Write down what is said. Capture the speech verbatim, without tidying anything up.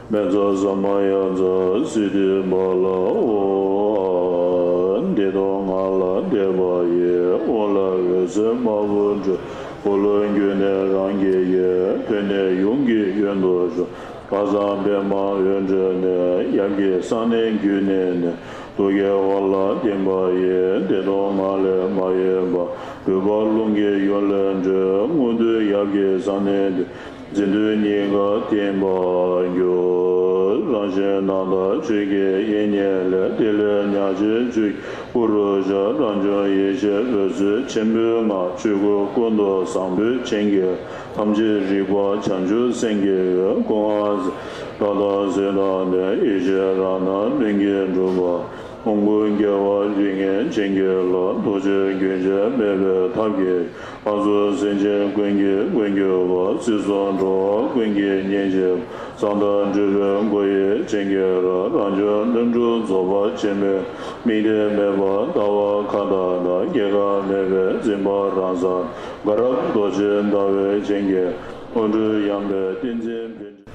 མེ་བཙའ་ཟ་མ་ཡ་བཙའ་སི་ཏི་བ་ལ་འོ། བདེ་སྟོང་ངང་ལ་བསྡད་པ་ཡི། འོག་ལ་འོད་ཟེར་དམར་པོ་འཕྲོས། འཁོར་ལོ་བརྒྱུད་ནས་རང་གི་ཡུལ། ཐོན་ནས་ཡུམ་གྱི་ཡུལ་དུ་ཞུགས། བྲག་བཟང་པདྨ་འོད་འཕྲོས་ནས། ཡབ་ཀྱི་གསང་གནས་བརྒྱུད་ནས་ནི། རྡོ་རྗེ་ཧོར་ལ་བརྟེན་པ་ཡི། བདེ་སྟོང་ངང་ལས་མ་གཡོས་པ། རུས་པ་རླུང་གི་ཡུལ་ལས་འཕྲོས། མངོན་མཐོའི་ཡབ་ཀྱི་གསང་གནས་འདི། འཛིན་དུས་གཉིས་ཀ་བརྟན་པར་གྱུར། རང་བཞིན་སྣང་མཐའ་ཆོས་ཀྱི་དབྱིངས་ཉིད་ལས། ཐིག་ལེ་ཉག་གཅིག་ཆུ་ཡི་སྐུ་རུ་ཤར། རང་བྱུང་ཡེ་ཤེས་འོད་ཟེར་ཆེན་པོའི་ངང་། ཆོས་སྐུ་ཀུན་ཏུ་བཟང་པོའི་བྱིན་གྱིས། ཐམས་ཅད་རིག་པ་བྱང་ཆུབ་སེམས་ཀྱི་འོད། སྐུ་ལྔ་སྒྲ་དང་ཚེ་དང་ནི། ཡེ་ཤེས་རང་སྣང་ལྷུན་གྱིས་གྲུབ་པ། ཧཱུྃ་ཀུན་རྒྱལ་བ་རིགས་ལྔའི་བྱིན་གྱིས་རློབས། རྡོ་རྗེ་རྒྱུན་ཆད་མེད་པའི་ཐབས་ཀྱིས། ལྷ་ཚོགས་སེམས་ཅན་ཀུན་གྱི་མགོན་གྱུར་པ། སྲིད་གསུམ་འགྲོ་བ་ཀུན་གྱི་གཉེན་བྱེད་པ། གསང་བདག་སྤྲུལ་པའི་སྐུ་ཡི་བྱིན་གྱིས་རློབས། རང་བྱུང་ལྷུན་གྲུབ་རྫོགས་པ་ཆེན་པོའི། དམིགས་གཏད་མེད་པར་ལྟ་བ་མཁའ་ལྟར་ལྟ། སྐྱེ་འགག་མེད་པའི་འཛིན་པ་རང་སར། དགའ་རབ་རྡོ་རྗེ་ཟླ་བའི་བྱིན་གྱིས། དངོས་གྲུབ་ཡངས་པའི་ཏིང་འཛིན་ཕན་ཕྱིར།